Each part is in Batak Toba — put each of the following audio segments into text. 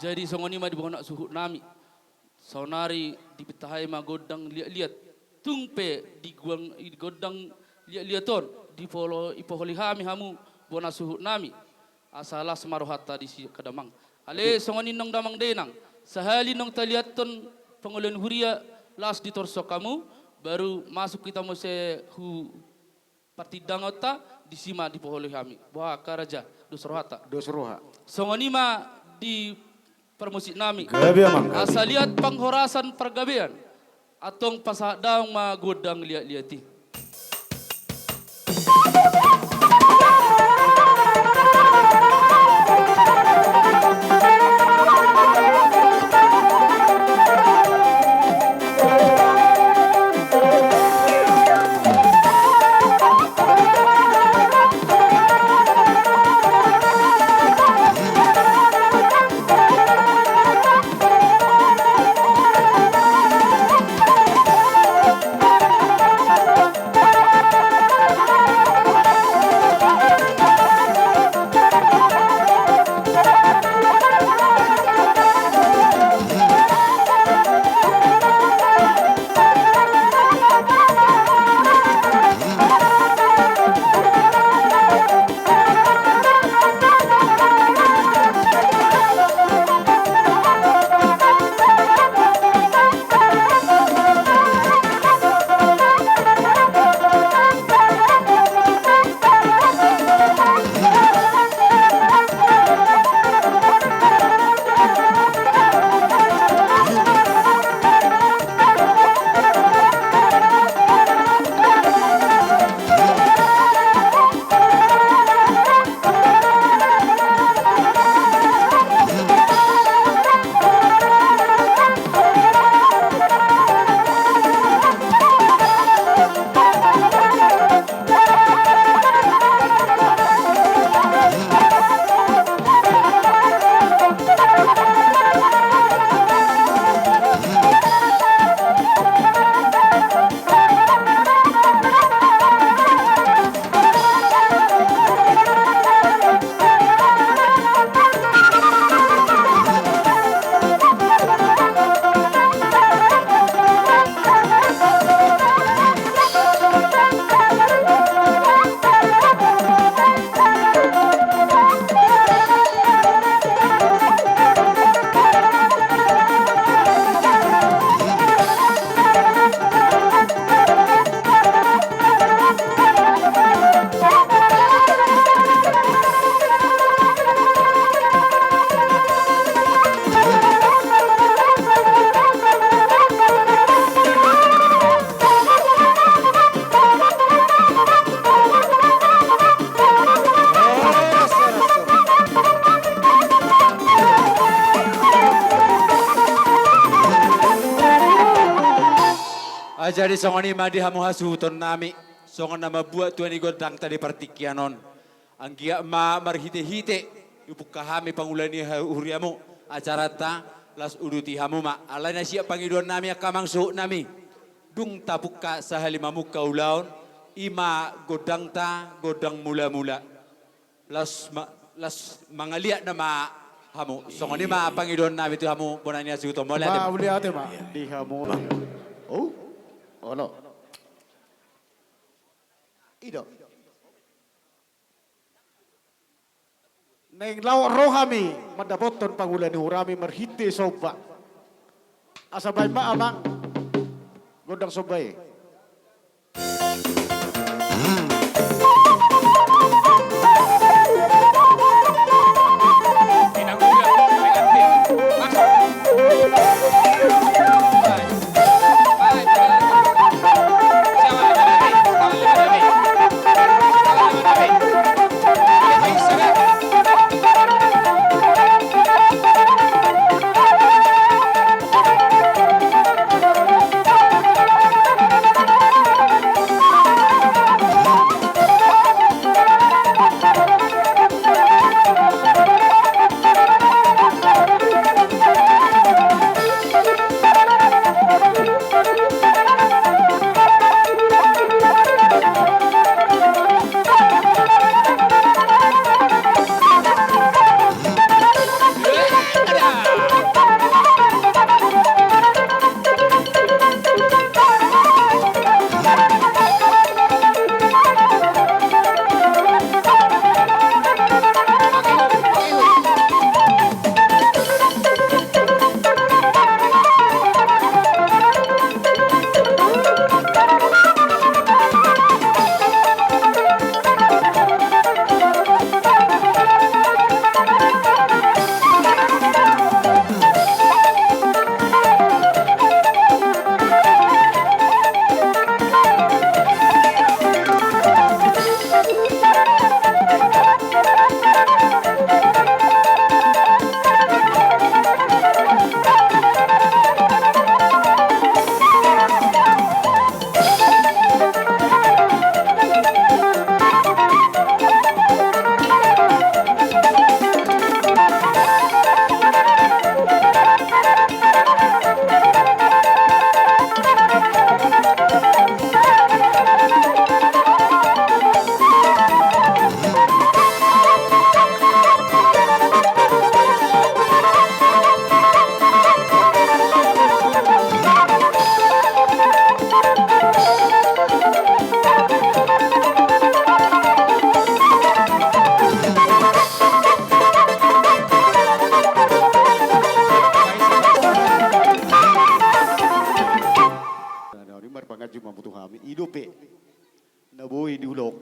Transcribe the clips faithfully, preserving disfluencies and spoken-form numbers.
Jadi songon i ma di bona suhut nami. Saonari dipinta hami ma gondang liat-liat. Tung pe di guang, di gondang liat-liat on, dipolo-, dipoholi hami hamu bona suhut nami. Asa las ma rohanta disi angka damang. Ale, songon i nang damang dainang. Sahali nang taliathon pangula ni huria, las ditorsok hamu, baru masuk hita muse hu partindangonta, disi ma dipoholi hami. Boha angka raja, dos rohanta. Dos roha. Songon i ma di parmusik nami. Gabe, amang, gabe. Asa liat panghorasan pargabean. Antong pasahat damang ma gondang liat-liat i. Ah, jadi songon i ma di hamu hasuhuton nami, songon na mambuat tua ni gondangta di partingkian on. Anggiat ma marhite-hite dipungka hami pangula ni ha-, huriamu, acaranta, las uduti hamu ma. Alai na siap pangidoan nami angka amang suhut nami. Dung tapungka sahali mamungka ulaon, i ma gondangta, gondang mula-mula. Las ma-, las mangaliat nama hamu. Songon i ma pangidoan nami tu hamu bona ni hasuhuton. Mauliate ma. Mauliate ma di hamu. Oh? Olo. I do. Naeng laho ro hami mandapothon pangula ni hurami marhite somba. Asa baen ma amang gondang somba i.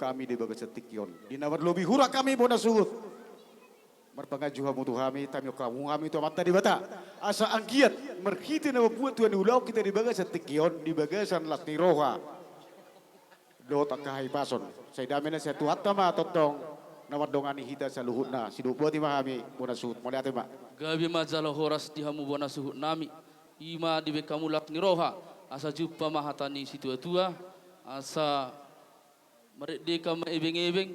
hami di bagasan tingki on. Di na marlobi hurang hami bona suhut. Marpanganju hamu tu hami, tamion hamu hami tu Amanta Debata. Asa anggiat marhite na mambuat Tuhan ni ulaon hita di bagasan tingki on, di bagasan las ni roha dohot angka hahipason. Sai dame na sian Tuhanta ma tongtong na mandongani hita saluhutna. Sidok boti ma hami bona suhut, mauliate ma. Gabe ma jala horas di hamu bona suhut nami. I ma dibaen hamu las ni roha, asa jumpa ma hata ni situatua, asa marende hamu ma ebengebeng,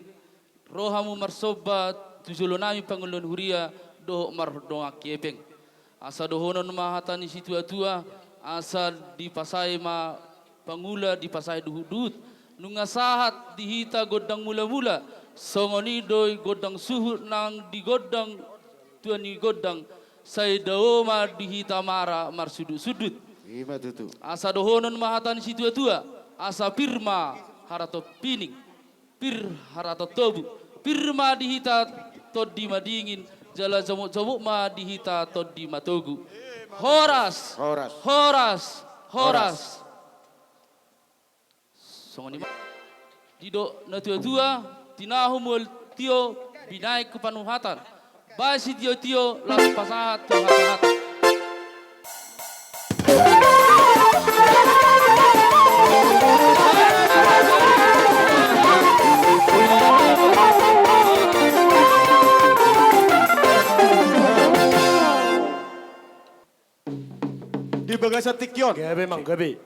ro hamu marsomba tu jolo nami pangula ni huria dohot mardongan hepeng. Asa dohonon ma hata ni situatua, asa dipasae ma pangula, dipasae duhutduhut. Nunga sahat di hita gondang mulamula, songon i do gondang suhut nang di gondang tua ni gondang, sai dao ma di hita mara marsundutsundut. I ma tutu. Asa dohonon ma hata ni situatua, asa pir ma harato pining, pir harato tobu, pir ma di hita tondi madingin, jala jomukjomuk ma di hita tondi matogu. Horas, horas, horas, horas. Songon i ma. Didok natuatua, tinahu mual tio, binahen tu panuhatan. Baen sitiotio, laos pasahat tu hatahata. Di bagasan tingki on. Gabe, Amang, gabe.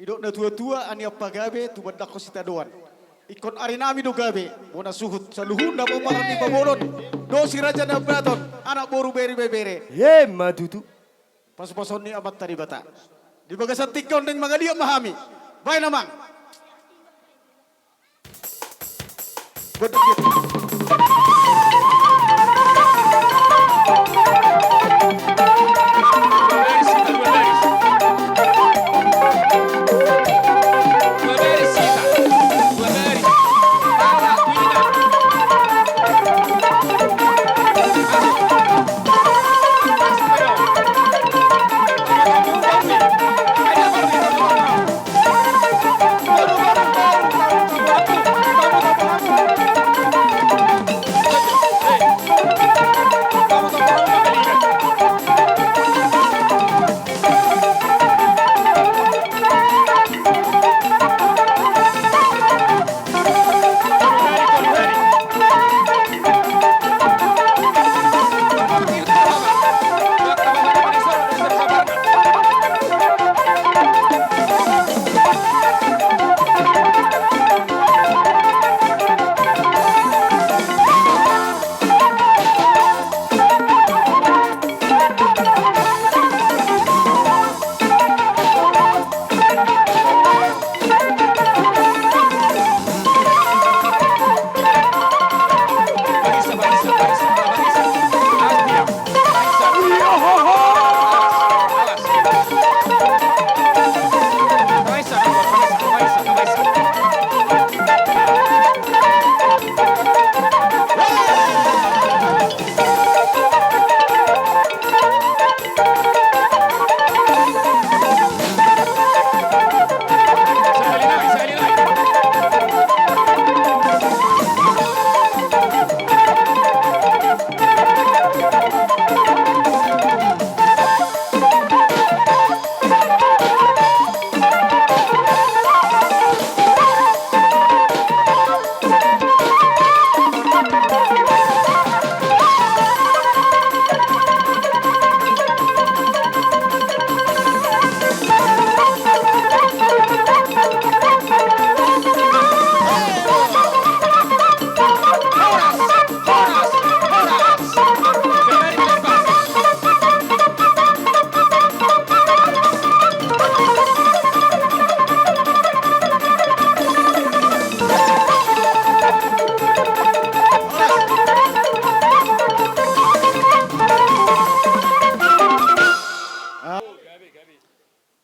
Didok natuatua, anian pagabe tumandangkon sitadoan. Ingkon ari nami do gabe, bona suhut, saluhutna pomparan ni Pabolon, dohot si Raja Nabaton, anak boru, bere, ibebere. I ma tutu. Pasupasu ni Amanta Debata. Di bagasan tingki on, naeng mangaliat ma hami. Baen, Amang.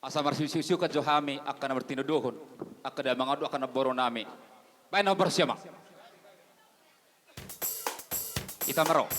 Asa marsiusiusiukan jo hami angka na martinodohon, angka damang on dohot angka namboru nami. Baen na hombar sian ma. Hita ma ro.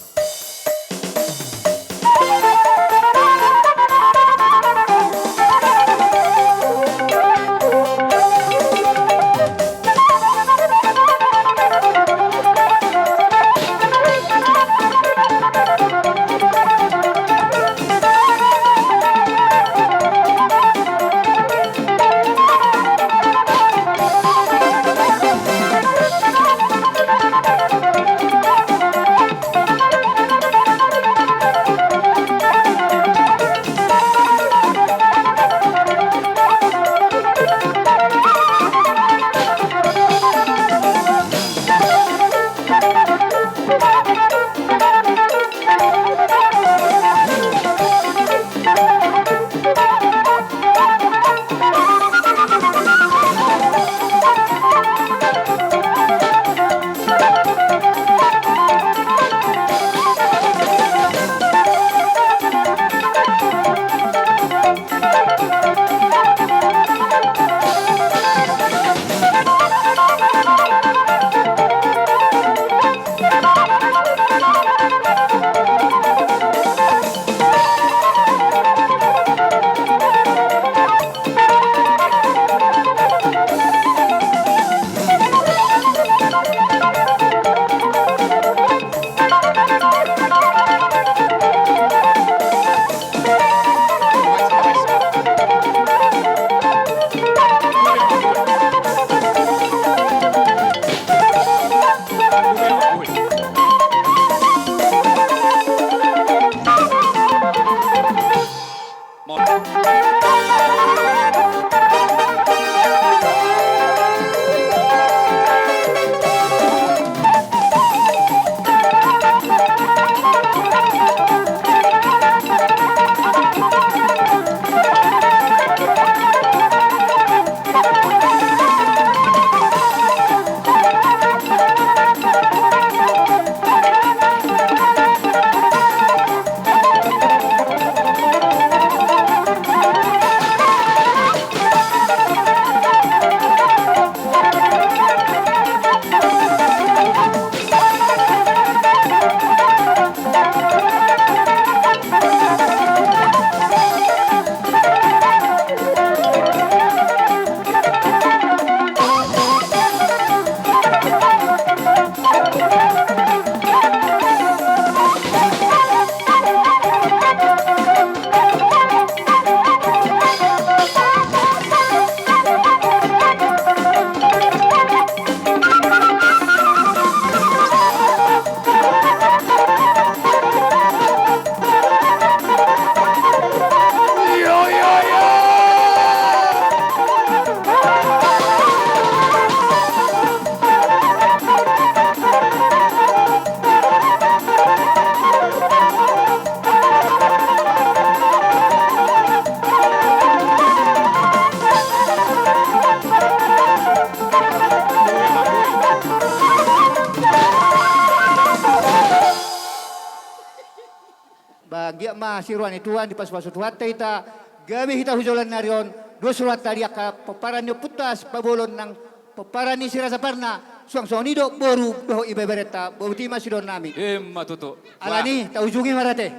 Bagian ma si roha ni Tuhan, dipasupasu Tuhanta hita, gabe hita hu joloan ni ari on, dos rohanta di angka pomparan ni ompunta Sipabolon nang pomparan ni Si Raja Parna, suang songon i do boru dohot ibeberenta, botima sidonami. Ima tutu. Alani, taujungi ma ra ate.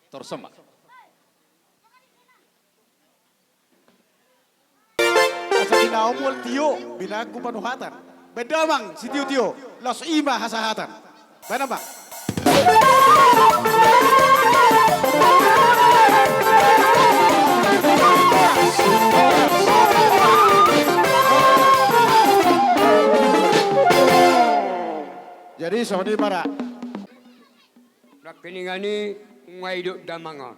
Torus ma. Asa binaomu tio, binaanku panuhatan. Baen damang sitiotio, laos i ma hasahatan. Baen damang. Jadi songon i ma ra. Nangkiningan i, nunga didok damang on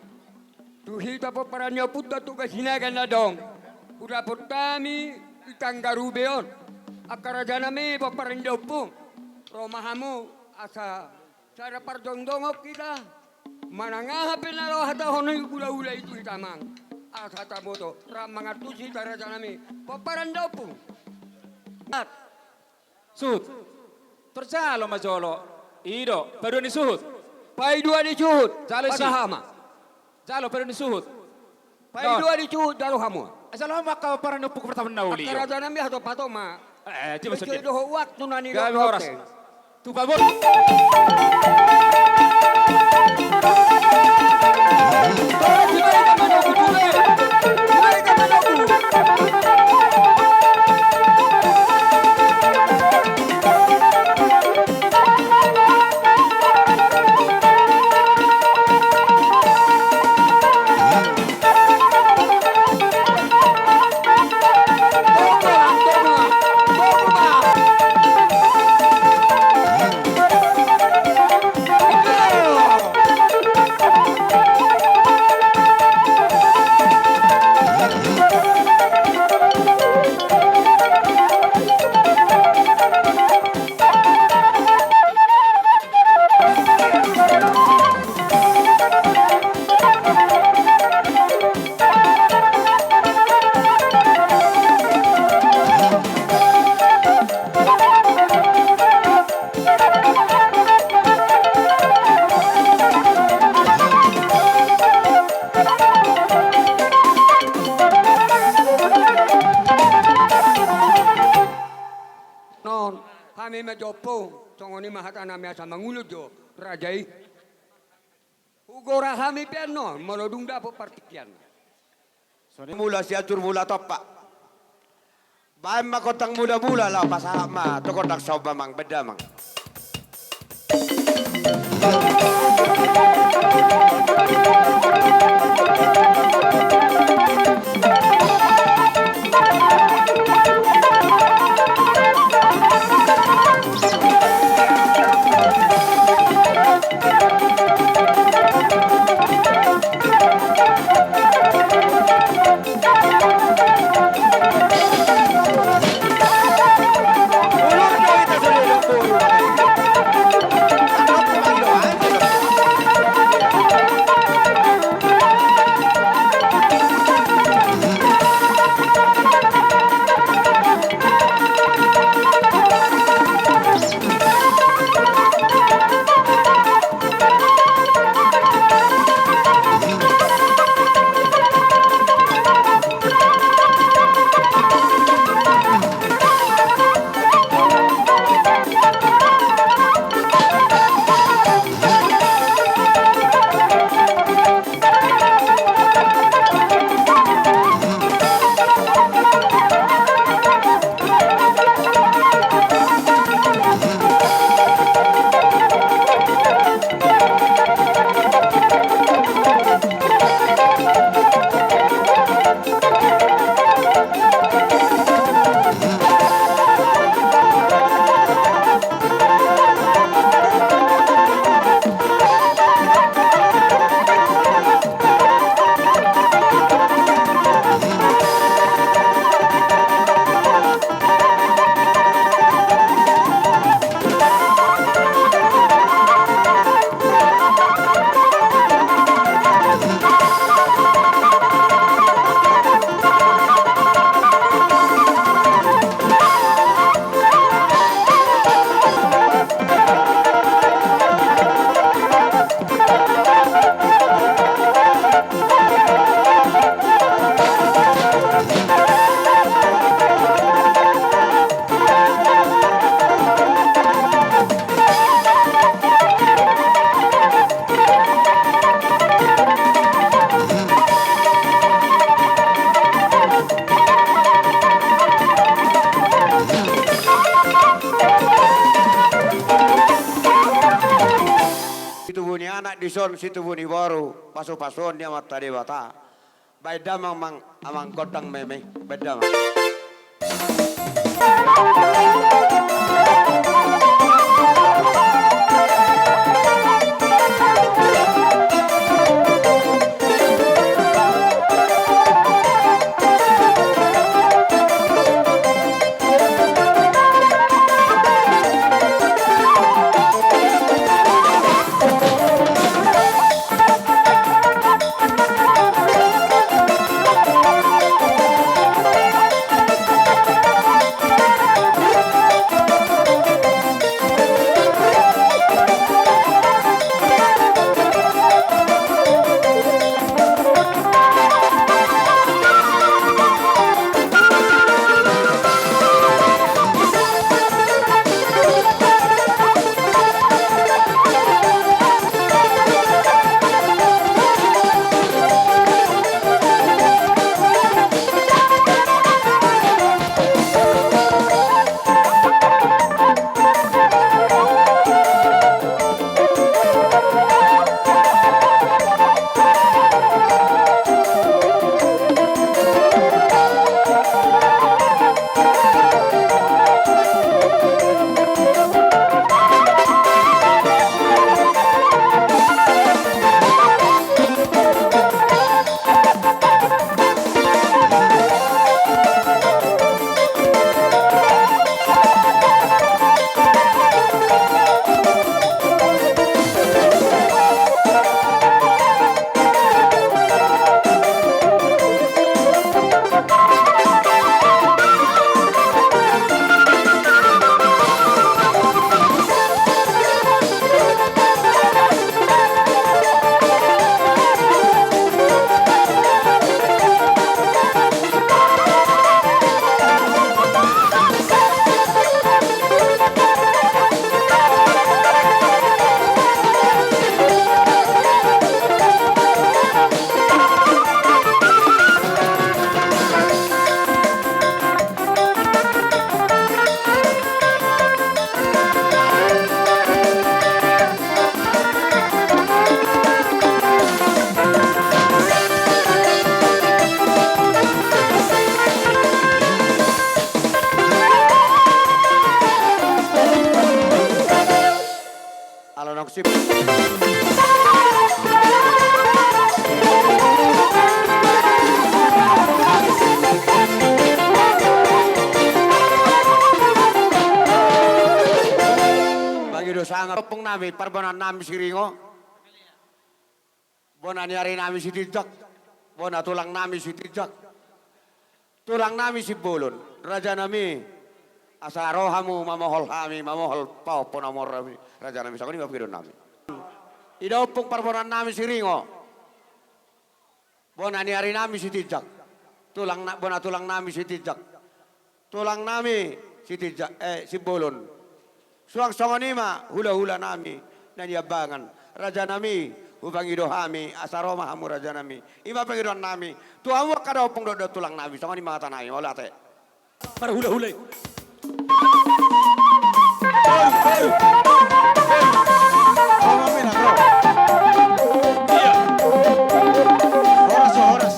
tu hita pomparan ni ompunta Toga Sinaga na adong. Hudapot hami di tangga rube on. Angka rajanami pomparan ni da Ompung. Ro ma hamu asa sada parjongjongon hita. Manang aha pe na laho hatahon ni hulahula i tu hita amang. Asa taboto rap mangantusi hita rajanami pomparan ni da Ompung. Suhut. Tor jalo ma jolo. I do, paidua ni suhut. Paidua ni suhut. Jalo isi. Pasahat ma. Jalo paidua ni suhut. Paidua ni suhut jalo hamu. Jalo hamu angka pomparan ni ompu pertama na uli. Angka rajanami, hatop-hatop ma. Eh, eh, coba. Sesuai dohot waktu na nidok. Gabe horas. Tupa bot. Non, hami ma jompo, songon i ma hatanami asa mangulon jo raja i. Hugora hami pe annon, molo dung dapot partingkian. Songon i mula Sianjur Mula Tompa. Baen ma gondang mula-mula laho pasahat ma tu gondang somba, amang, baen damang. Situbu ni anak dison, situbu ni boru, pasupasuon ni Amanta Debata. Baen damang, amang, amang gondang meme, baen damang. Ala nong sip. Bagi do sanga ompung nami, parbonahan nami Siringo. Bona ni ari nami Sitinjak. Bona tulang nami Sitinjak. Tulang nami Simbolon, raja nami, asa ro hamu mamohol hami, mamohol pahompu na moru hami, raja nami, songon i ma pangidoan nami. Ida ompung parbonahan nami Siringo. Bona ni ari nami Sitinjak. Tulang na, bona tulang nami Sitinjak. Tulang nami Sitinjak, eh, Simbolon. Suang songon i ma hulahula nami na Niambangan. Raja nami, hupangido hami, asa ro ma hamu raja nami. I ma pangidoan nami. Tu hamu angka da ompung dohot tulang nami. Songon i ma hata nami, mauliate. Parhulahula i. Horas, horas.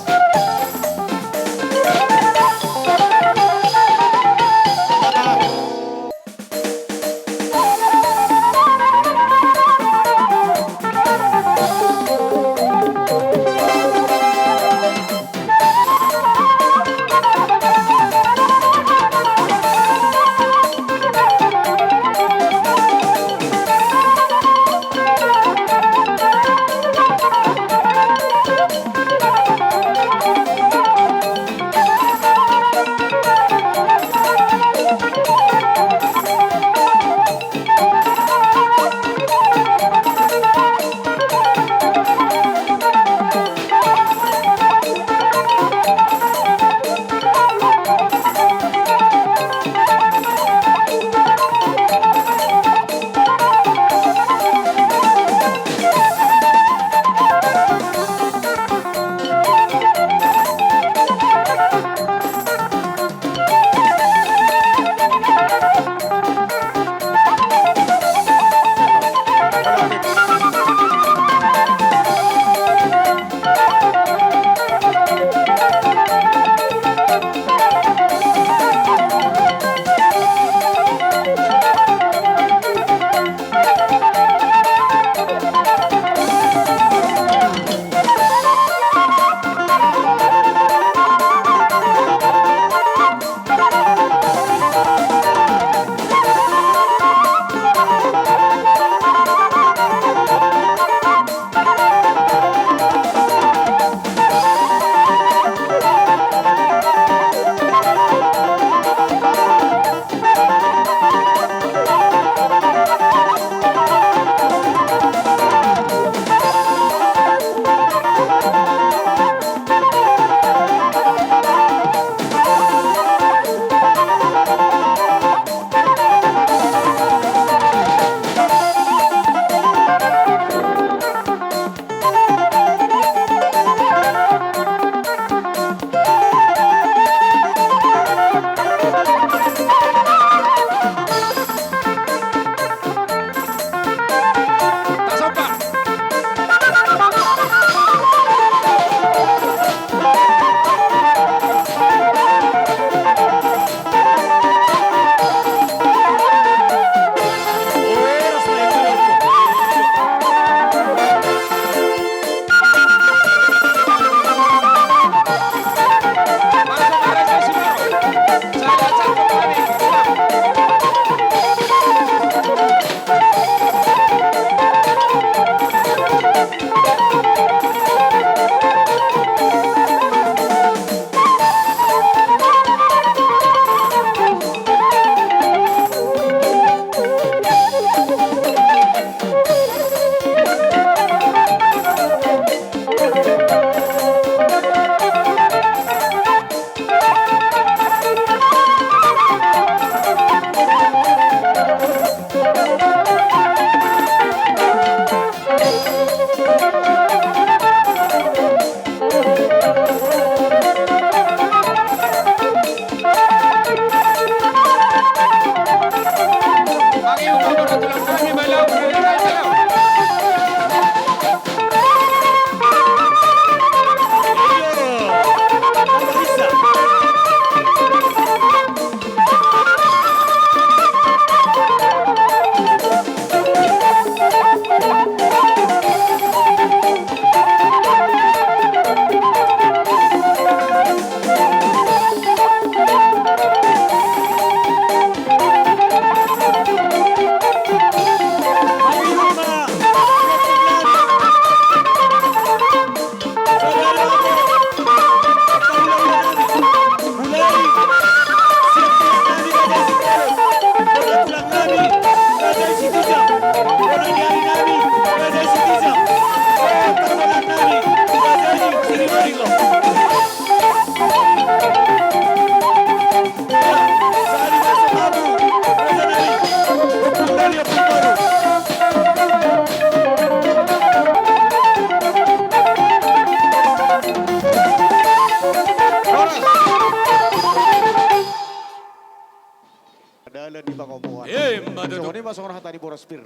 Boras pir.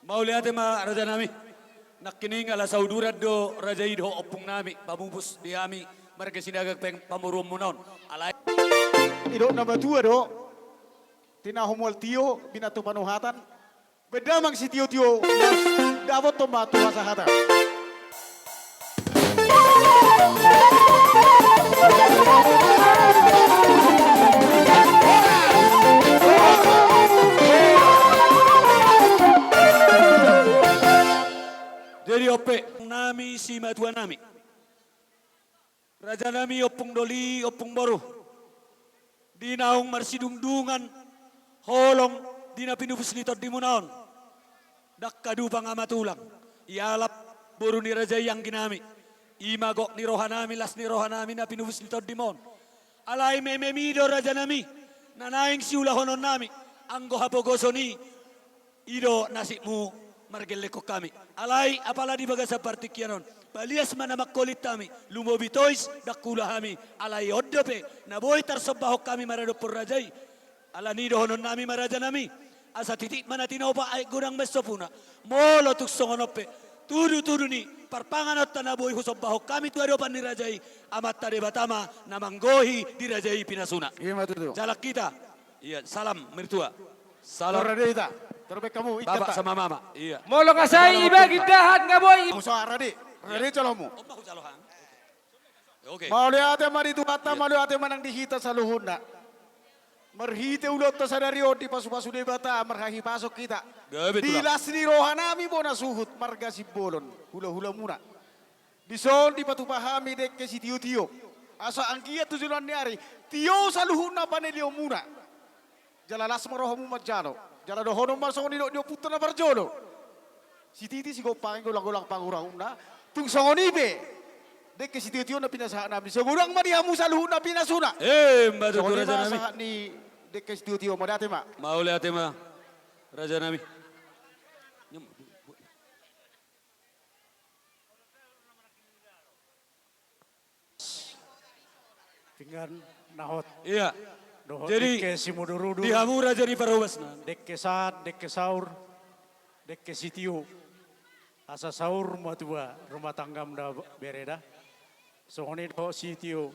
Mauliate ma rajanami. Nangkining ala sauduran do raja i dohot ompungnami pamupus di hami marga Sinaga pe pamoruonmuna on. Alai didok na matua do: Tinahu mual tio, binattu panuhatan. Baen damang sitiotio, las dapothon ma tu hasahatan. Jadi on pe, nami simatuanami, rajanami, ompung doli, ompung boru, di naung marsidungdungan holong di na pinupus ni tondimuna on, dangka dupang ama tulang, ialap boru ni raja i angginami, i ma gok ni rohanami, las ni rohanami na pinupus ni tondim on. Alai mememi do rajanami na naeng siulahononnami, anggo hapogoson i, i do nasibmu margellenghon hami. Alai apala di bagasan partingkian on, palias ma na mangkolit hami, lumobi tois ndang huula hami, alai on dope na boi tarsombahon hami maradophon raja i. Alani i dohononnami ma rajanami, asa titik ma na tinopa aek godang ma sopuna. Molo tung songon on pe, tudutudu ni parpanganonta na boi husombahon hami tu adopan ni raja i, Amanta Debata ma na manggohi di raja i pinasuna. Ima tutu. Jalang hita. Ia, salam mertua. Salam. Torra do hita. Torra baen hamu, bapak sama mama. Ia. Molo nga sai ibagi dahan nga boi. Musa rade. Rade calonmu. Oke. Mauliate ma di Tuhanta, mauliate ma nang di hita saluhutna. Marhite ulaonta sadari on dipasupasu Debata, marhahipason hita. Di las ni rohanami bona suhut marga Simbolon, hulahulamuna. Dison dipatupa hami dengke sitiotio, asa anggiat tu joloan ni ari tio saluhutna panelionmuna. Jala las ma rohamu manjalo, jala dohonon ma songon nidok ni ompunta na parjolo: Sititi sigompa angin, golanggolang pangarahutna. Tung songon i pe dengke sitiotio na pinasahatnami, sai godang ma di hamu saluhutna pinasuna. Ima tutu rajanami. Sahat ni dengke sitiotio, mauliate ma. Mauliate ma rajanami. Pinggan na hot. Ia. Dohot jadi dengke simudurudur, di hamu raja ni parhobasna, dengke sahat, dengke saur, dengke sitio. Asa saur matua rumah tanggam da bereda. Songon i dohot sitio,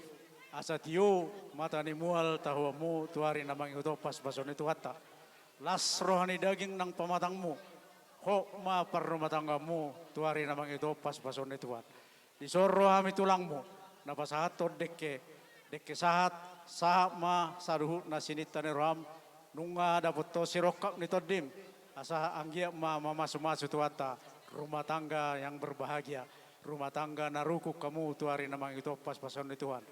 asa tio mata ni mual tahuanmu tu ari na mangihuthon pasupasu ni Tuhanta. Las roha ni daging nang pamatangmu, hot ma parrumahtanggaonmu tu ari na mangihuthon pasupasu ni Tuhan. Dison ro hami tulangmu na pasahathon dengke, dengke sahat, sahat ma saluhutna sininta ni roham, nunga dapot ho sirongkap ni tondim, asa anggiat ma mamasumasu Tuhanta rumah tangga yang berbahagia, rumah tangga na rukun hamu tu ari na mangihuthon pasupasu ni Tuhan.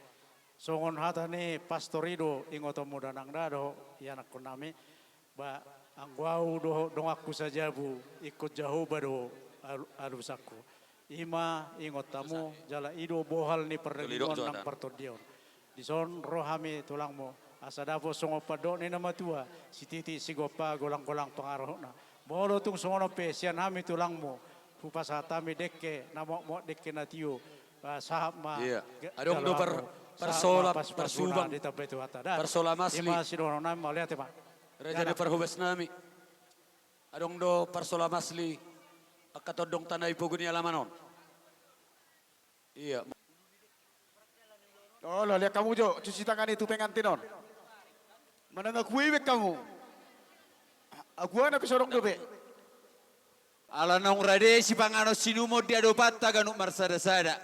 Songon hata ni pastor i do ingotonmu da nang da dohot ianakkonnami. Ba, anggo ahu dohot donganku sajabu, ingkon Jahowa do al-, alusanku. Ima ingot hamu, jala i do bohal ni pardagingkon nang partondion. Dison ro hami tulangmu, asa dapot songon pandok ni na matua, sititi sigompa, golanggolang pangarahutna. Molo tung songon on pe sian hami tulangmu, hupasahat hami dengke na mokmok, dengke na tio, ah, sahat ma. Ia. Adong do par-, parsola, parsubang, ditambai Tuhanta da. Parsola masli. Ima sidohononnami, mauliate ma. Raja ni parhobasnami. Adong do parsola masli angka tondong tano i pogu ni alaman on. Ia. Olo, lihat hamu jo cuci tangan i tu pengantin on. Manang ague baen hamu. Aguana pe so adong dope. Ala naung rade sipanganon sinumon di adopanta ganup marsadasada,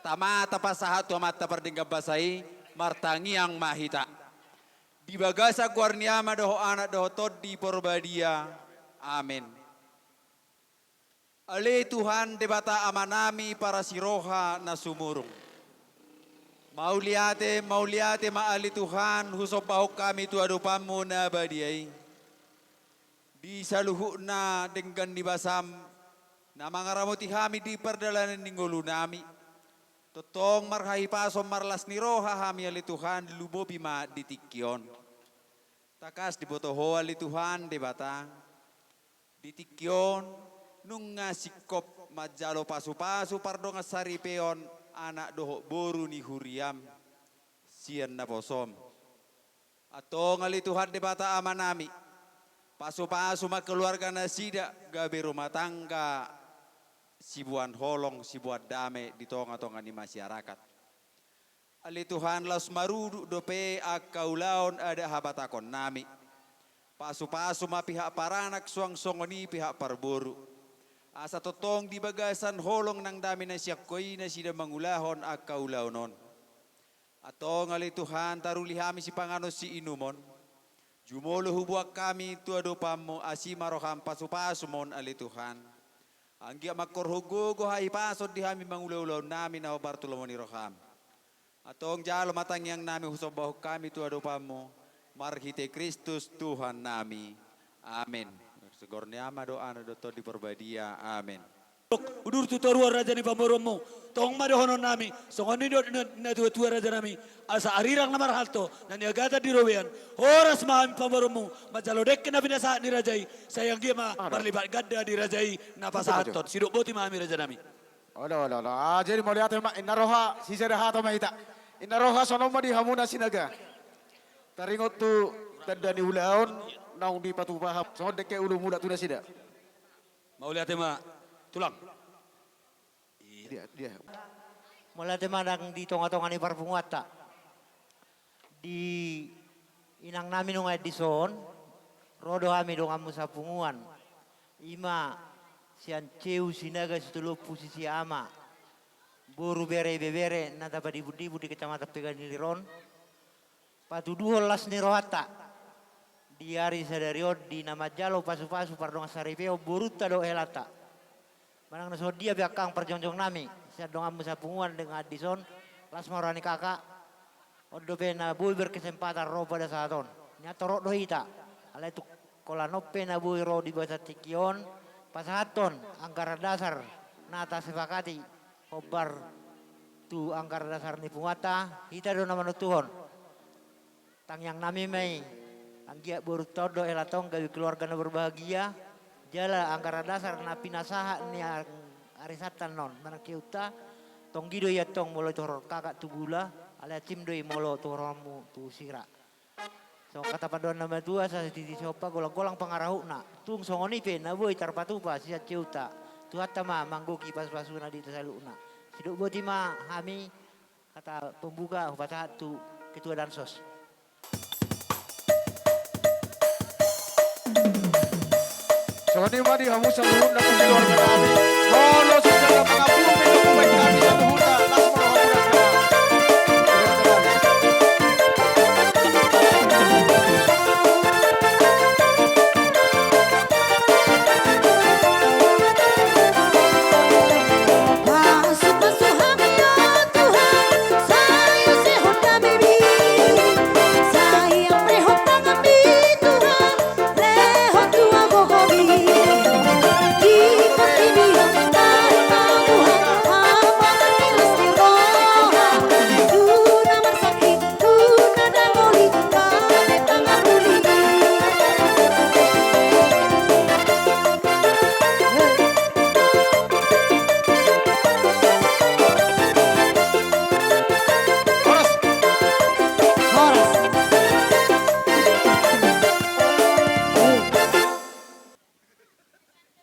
tama tapasahat tu Amanta Pardenggan Basa i, martangiang ma hita. Di bagasan goar ni Ama dohot Anak dohot Tondi Porbadia. Amen. Ale Tuhan Debata Amanami parasiroha na sumurung. Mauliate, mauliate ma ale Tuhan, husombahon hami tu adopanmu na badia i. Di saluhutna denggan ni basam, na mangaramoti hami di pardalanan ni ngolunami. Tongtong marhahipason marlas ni roha hami ale Tuhan, lumobi ma di tingki on. Tangkas diboto Ho ale Tuhan Debata. Di tingki on, nunga singkop manjalo pasupasu pardongan saripeon anak dohot boru ni huriam sian naposom. Antong ale Tuhan Debata Amanami, Pasupasu ma keluarga nasida gabe rumah tangga siboan holong, siboan dame di tongatonga ni masyarakat. Ale Tuhan, laos marudut dope angka ulaon adat habatahononnami. Pasupasu ma pihak paranak suang songon i pihak parboru. Asa tongtong di bagasan holong nang dame na sian Ho i nasida mangulahon angka ulaon on. Antong ale Tuhan, taruli hami sipanganon siinumon. Jumolo huboan hami tu adopanmu, asi ma roham, pasupasumon ale Tuhan. Anggiat mangkorhon gogo hahipason di hami mangula ulaonnami na hombar tu lomo ni roham. Antong jalo ma tangiangnami, husombahon hami tu adopanmu, marhite Kristus Tuhannami. Amen. Sigor ni Ama, dohot Anak dohot Tondi Parbadia. Amen. Udur tu toruan raja ni pamoruonmu. Tong ma dohononnami, songon nidok ni natuatua rajanami, asa arirang na marhalto, na niagatan di robean, horas ma hami pamoruonmu, manjalo dengke na pinasahat ni raja i, sai anggiat ma marlipat ganda di raja i na pasahathon. Sidok boti ma hami rajanami. Olo, olo, olo. Ah, jadi mauliate ma, inna roha, sisada hata ma hita. Inna roha, songon on ma di hamu na sinaga. Taringot tu tanda ni ulaon naung dipatupa hamu, songon dengke ulu mulak tu nasida. Mauliate ma, Tulang. Dia, dia. Mauliate ma nang di tongatonga ni parpunguanta. Di inangnami nunga dison, ro do hami donganmu sapunguan. I ma sian Ceu Sinaga Situluompu Sisi Ama. Boru, bere, ibebere na tapadibutdibut di Kecamatan Pekan Hilir on. Patuduhon las ni rohanta di ari sadari on di na manjalo pasupasu pardongansaripeon borunta dohot helanta. Manang na songon dia pe angka parjongjongnami sian donganmu sapunguan, dengan dison, las ma roha ni kakak. On dope na boi berkesempatan ro pada saat on. Nian torop do hita. Alai tung holan on pe na boi ro di bagasan tingki on, pasahathon anggaran dasar na tasepakati hombar tu anggaran dasar ni punguanta, hita do na manontuhon. Tangiangnami ma i, anggiat borunta on dohot helanta on gabe keluarga na berbahagia, jala anggaran dasar na pinasahat ni arisantan on manangkihonta, tonggi do i antong molo tuhor kakak tu gula, alai tim do i molo tuhormu tu sira. Songon hata pandohan na matua, sasititi sompa, golanggolang pangarahutna. Tung songon i pe na boi tarpatupa sian Ceuta, Tuhanta ma manggohi pasupasuna di hita saluhutna. Sidok boti ma hami, hata pembuka hupasahat tu Ketua Dansos. Songon i ma di hamu saluhutna keluarga nami. Molo sisada mangapung pe, mangapung pe hami saluhutna, las ma roha muna.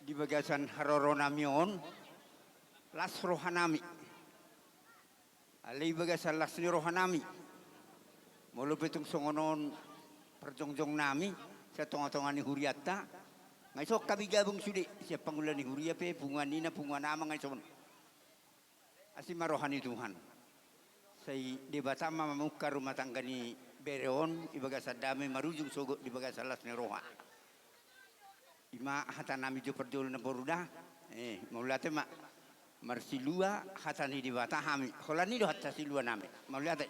Di bagasan haroronami on, las rohanami. Alai di bagasan las ni rohanami, molo pe tung songon on parjongjongnami sian tongatonga ni hurianta, nga dison hami gabung sude, sian pangula ni huria pe, punguan ina, punguan ama, nga dison. Asi ma roha ni Tuhan. Sai Debata ma mamungka rumah tangga ni bere on di bagasan dame, marujung sogot di bagasan las ni roha. I ma hatanami jo parjolo na boru da. Eh, mauliate ma. Marsilua hata ni Debata hami. Holan i do hata siluanami. Mauliate.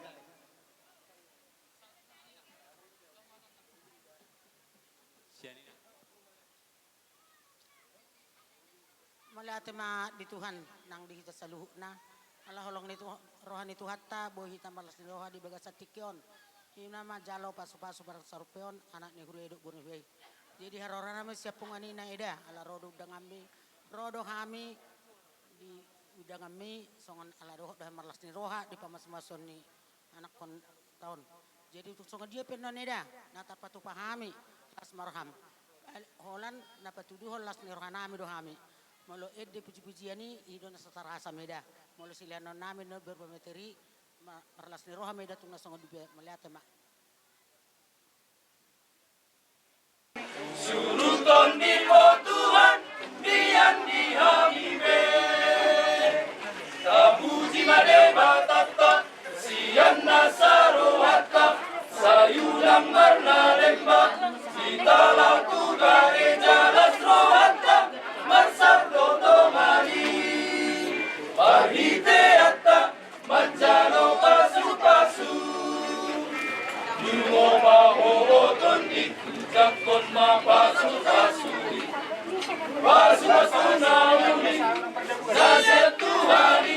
Mauliate ma di Tuhan nang di hita saluhutna. Ala holong ni Tuh-, roha ni Tuhanta, boi hita marlas ni roha di bagasan tingki on. Ima na manjalo pasupasu pardongansaripeon anak ni huria i dohot boru ni huria i. Jadi haroronami sian punguan ina, eda, ala ro do undanganmi, ro do hami di undanganmi, songon ala dohot do hami marlas ni roha di pamasumasuon ni anakkon taon. Jadi tung songon dia pe nuaeng, eda, na tarpatupa hami, las ma roham. Holan na patuduhon las ni rohanami do hami. Molo ende pujipujian i, i do na so tarasa ma i da. Molo silehononnami na berbamateri, ma-, marlas ni roha ma i da tung na songon dia, mauliate ma. Surutonmu Tuhan, mian di hami be. Tapuji ma Debatanta, sian nasa rohanta, sai unang marnalemba, hita tu gareja las rohanta, marsardongan i. Marhite hata manjalo pasupasu. Lungo ma ho, o Tondiku, jangkon ma pasupasu i. Pasupasu na uli, na sian Tuhan i.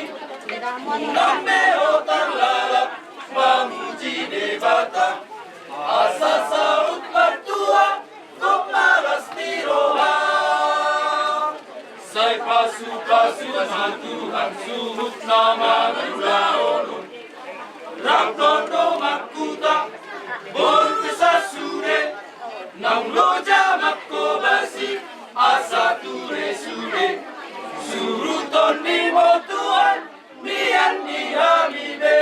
Unang be ho tarlalap, mamuji Debata. Asa saut martua, gok ma las ni roha. Sai pasupasu ma Tuhan suhut na marulaon on. Rap dohot dongan huta, boru pe sasude, naung loja mangkobasi, asa ture sude. Surutonmu Tuhan, mian di hami be.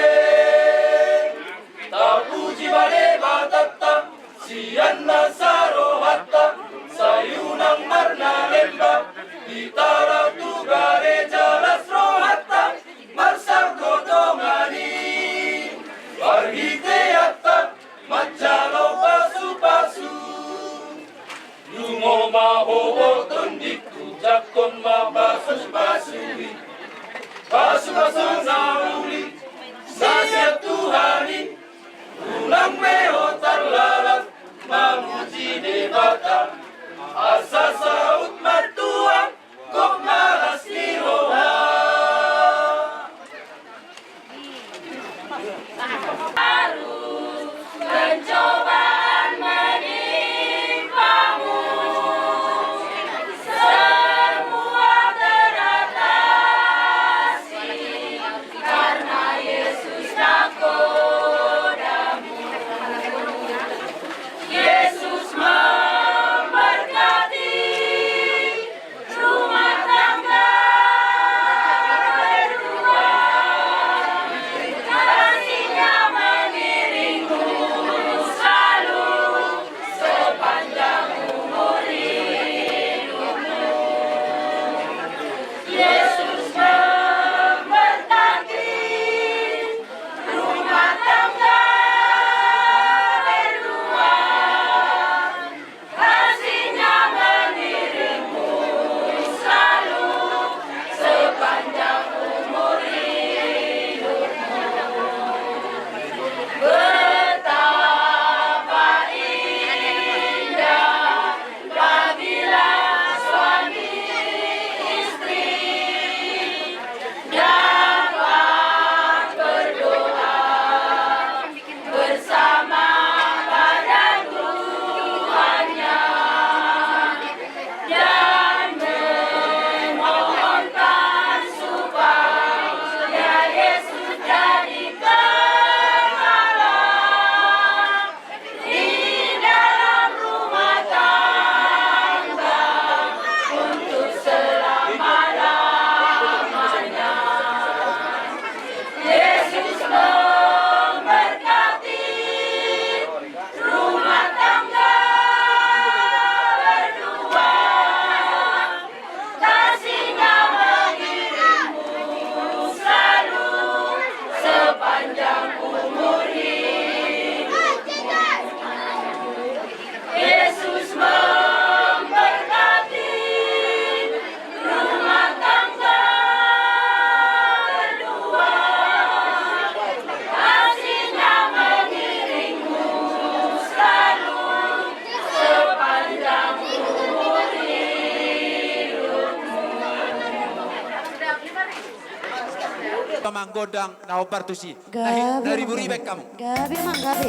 Tapuji ma Debatanta, sian nasa rohanta, sai unang marnalemba, hita tu gareja las rohanta, marsardongan i. Marhite hata manjalo pasupasu. Lungo ma ho, o Tondiku, jangkon ma pasupasu i. Pasupasu na uli, na sian Tuhan i. Unang be ho tarlalap, mamuji Debata. Asa saut martua, gok ma las ni roha. Harus pencobaan menimpamu, semua teratasi karena Yesus nakodamu. Yesus memberkati. Rumah tangga berdua, kasihnya mengiringmu selalu sepanjang umur hidupmu. Yesus memberkati rumah tangga berdua. Kasihnya mengiringmu selalu sepanjang umur hidupmu. Betapa indah apabila suami istri dapat berdoa bersama pada Tuhannya dan memohonkan supaya Yesus jadi kepala di dalam rumah tangga untuk selama-lamanya. Yesus memberkati rumah tangga berdua, kasihnya mengiringmu selalu sepanjang umur hidupmu. Yesus memberkati rumah tangga berdua, kasihnya mengiringmu selalu sepanjang umur hidupmu. Amang gondang na hombar tusi. Gabe, na riburibu hamu. Gabe, Amang, gabe.